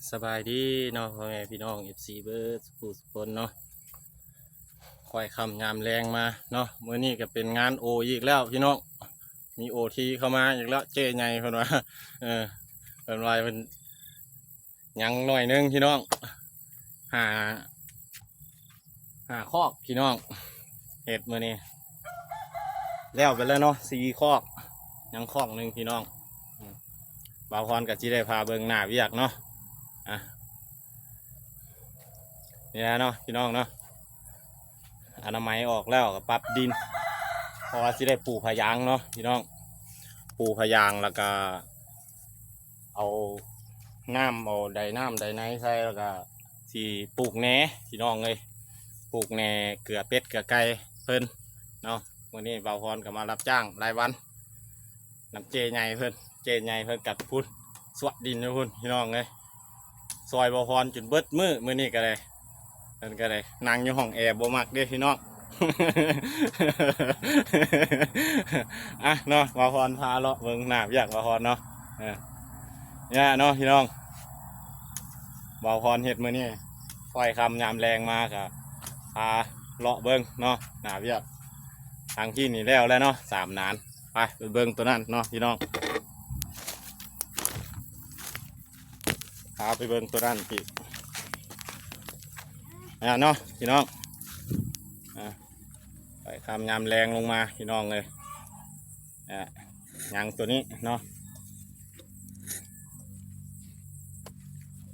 ສະບາຍດີເນາະ ພໍ່ແມ່ພີ່ນ້ອງ ເອັຟຊີ ເບິດສູ່ຜູ້ສູ່ຄົນເນາະ. ຄ່ອຍຄ່ຳຍາມແລງມາເນາະ ມື້ນີ້ກໍເປັນງານໂອອີກແລ້ວພີ່ນ້ອງ ມີໂອທີເຂົ້າມາອີກແລ້ວ ເຈ້ໃຫຍ່ເພິ່ນວ່າ ເອີ ເພິ່ນວ່າເພິ່ນ ຍັງໜ້ອຍໜຶ່ງພີ່ນ້ອງ ຫ້າ ຫ້າຄອກພີ່ນ້ອງ ເຮັດມື້ນີ້ ແລ້ວໄປແລ້ວເນາະ ສີ່ຄອກ ຍັງຄອກໜຶ່ງພີ່ນ້ອງ. ອືມ ບ່າວພອນກໍຊິໄດ້ພາເບິ່ງໜ້າວຽກເນາະ ອ່ະ ນີ້ແຫຼະເນາະພີ່ນ້ອງເນາະ ອະນາໄມອອກແລ້ວກໍປັບດິນ ເພາະວ່າຊິໄດ້ປູພະຍາງເນາະພີ່ນ້ອງ ປູພະຍາງ ແລ້ວກໍ ເອົານ້ຳ ເອົາໄດນ້ຳໄດໄນໃສ່ ແລ້ວກະຊິປູກແໜ່ພີ່ນ້ອງເອີຍ ປູກແໜ່ເກືອເປັດເກືອໄກ່ເພິ່ນເນາະ. ມື້ນີ້ບ່າວພອນກໍມາຮັບຈ້າງລາຍວັນນຳເຈ້ໃຫຍ່ເພິ່ນ ເຈ້ໃຫຍ່ເພິ່ນກັບພຸ້ນ ສວະດິນຢູ່ພຸ້ນພີ່ນ້ອງເອີຍ. ຊ່ອຍບ່າວພອນຈົນເບິດມື້ ມື້ນີ້ກໍໄດ້ ເພິ່ນກໍໄດ້ນັ່ງຢູ່ຫ້ອງແອ ບໍ່ມັກເດ້ພີ່ນ້ອງ. ອ່ະເນາະ ບ່າວພອນພາເລາະເບິ່ງໜ້າວຽກບ່າວພອນເນາະ. ເອີ ນີ້ເນາະພີ່ນ້ອງ ບ່າວພອນເຮັດມື້ນີ້ ຄ່ອຍຄ່ຳຍາມແລງມາກໍພາເລາະເບິ່ງເນາະ ໜ້າວຽກ. ທາງທີ່ນີ້ແລ້ວແລ້ວເນາະ ສາມນານ. ໄປ ໄປເບິ່ງໂຕນັ້ນເນາະພີ່ນ້ອງ. ພາໄປເບິ່ງໂຕນັ້ນອີກ ອ່າ ເນາະພີ່ນ້ອງ. ອ່າ ໄປຄ່ຳຍາມແລງລົງມາພີ່ນ້ອງເອີຍ. ອ່າ ຍັງໂຕນີ້ເນາະ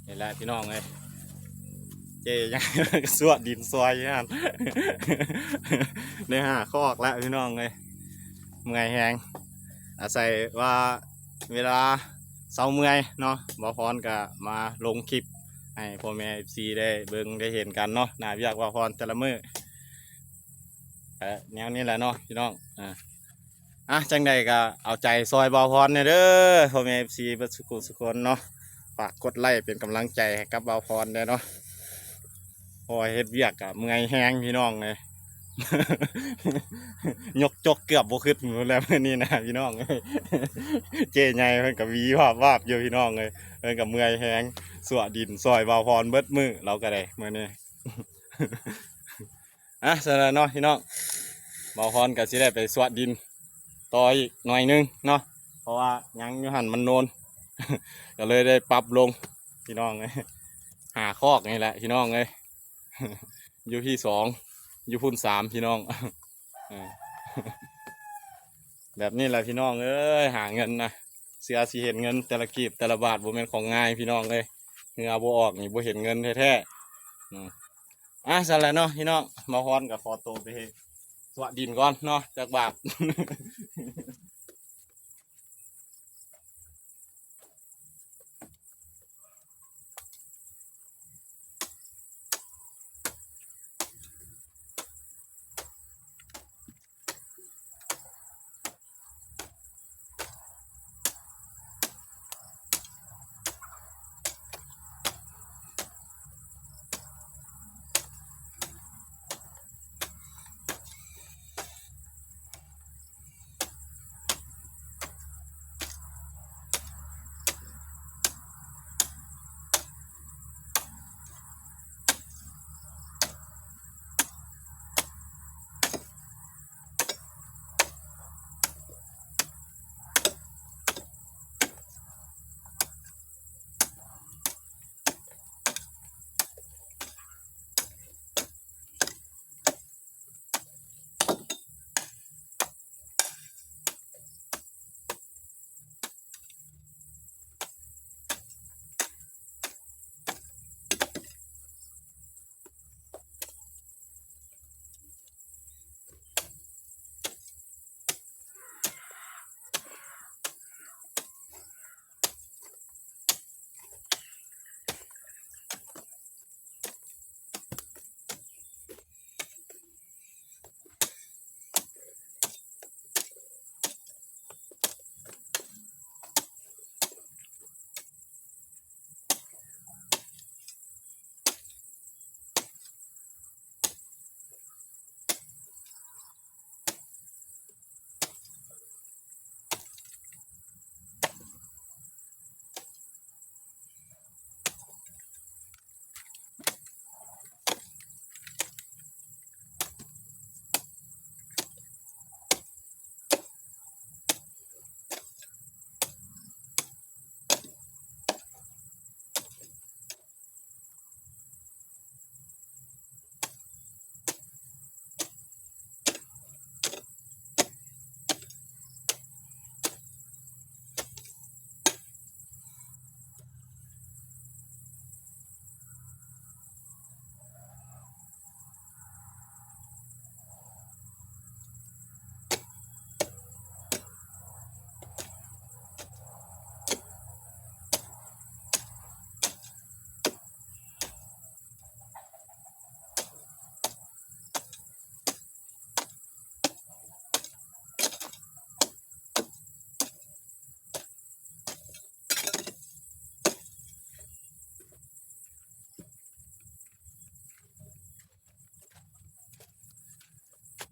ນີ້ແຫຼະພີ່ນ້ອງເອີຍ ເຈ້ຍັງສວະດິນຊ່ອຍຢູ່ຫັ້ນ ໄດ້ຫ້າຄອກແລ້ວພີ່ນ້ອງເອີຍ. ເມື່ອຍແຮງ ອາໄສວ່າເວລາເຊົາເມື່ອຍເນາະ ບ່າວພອນກະມາລົງຄລິບໃຫ້ພໍ່ແມ່ເອັຟຊີໄດ້ເບິ່ງໄດ້ເຫັນກັນເນາະ ໜ້າວຽກບ່າວພອນແຕ່ລະມື້. ກະແນວນີ້ແຫຼະເນາະພີ່ນ້ອງ. ອ່າ ອ່ະ ຈັ່ງໃດກະເອົາໃຈຊ່ອຍບ່າວພອນແດ່ເດີ ພໍ່ແມ່ເອັຟຊີເບິດສູ່ຜູ້ສູ່ຄົນເນາະ. ຝາກກົດໄລ້ເປັນກຳລັງໃຈໃຫ້ກັບບ່າວພອນແດ່ເນາະ. ໂອ້ຍ ເຮັດວຽກກະເມື່ອຍແຮງພີ່ນ້ອງເອີຍ ຍົກຈົກເກືອບບໍ່ຂຶ້ນແລ້ວມື້ນີ້ນະພີ່ນ້ອງເອີຍ. ເຈ້ໃຫຍ່ເພິ່ນກະວີວາບວາບຢູ່ພີ່ນ້ອງເອີຍ ເພິ່ນກະເມື່ອຍແຮງ ສວະດິນຊ່ອຍບ່າວພອນເບິດມື້ ລາວກະໄດ້ມື້ນີ້. ອ່ະ ຊັ້ນລະເນາະພີ່ນ້ອງ ບ່າວພອນກະຊິໄດ້ໄປສວະດິນຕໍ່ອີກໜ້ອຍໜຶ່ງເນາະ ເພາະວ່າຍັງຢູ່ຫັ້ນມັນໂນນ ກະເລີຍໄດ້ປັບລົງພີ່ນ້ອງເອີຍ. ຫ້າຄອກນີ້ແຫຼະພີ່ນ້ອງເອີຍ ຢູ່ທີສອງ ຢູ່ພຸ້ນສາມພີ່ນ້ອງ. ເອີ ແບບນີ້ແຫຼະພີ່ນ້ອງເອີຍ ຫາເງິນນະ ເສຍຊິເຫັນເງິນແຕ່ລະກີບແຕ່ລະບາດບໍ່ແມ່ນຂອງງ່າຍພີ່ນ້ອງເອີຍ. ເຫື່ອບໍ່ອອກນີ້ບໍ່ເຫັນເງິນແທ້ໆ. ອືມ ອ່ະ ຊັ້ນແຫຼະເນາະພີ່ນ້ອງ ບ່າວພອນກໍຂໍໂຕໄປເຮັດສວະດິນກ່ອນເນາະ ຈັກບາດ.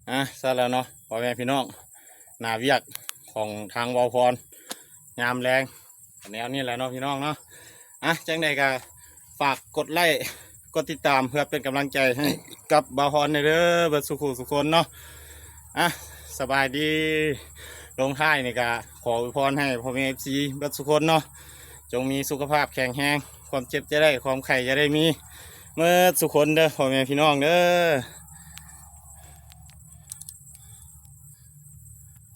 ອ່ະ ຊັ້ນແລ້ວເນາະ ພໍ່ແມ່ພີ່ນ້ອງ ໜ້າວຽກຂອງທາງບ່າວພອນ ຍາມແລງ ແນວນີ້ແຫຼະເນາະພີ່ນ້ອງເນາະ. ອ່ະ ຈັ່ງໃດກໍຝາກກົດໄລ້ ກົດຕິດຕາມ ເພື່ອເປັນກຳລັງໃຈໃຫ້ກັບບ່າວພອນແດ່ເດີ ເບິດສູ່ຜູ້ສູ່ຄົນເນາະ. ອ່ະ ສະບາຍດີ. ລົງທ້າຍນີ້ກໍຂໍອວຍພອນໃຫ້ພໍ່ແມ່ເອັຟຊີເບິດສູ່ຄົນເນາະ ຈົ່ງມີສຸຂະພາບແຂງແຮງ ຄວາມເຈັບຢ່າໄດ້ ຄວາມໄຂ້ຢ່າໄດ້ມີ ເໝິດສູ່ຄົນເດີ ພໍ່ແມ່ພີ່ນ້ອງເດີ.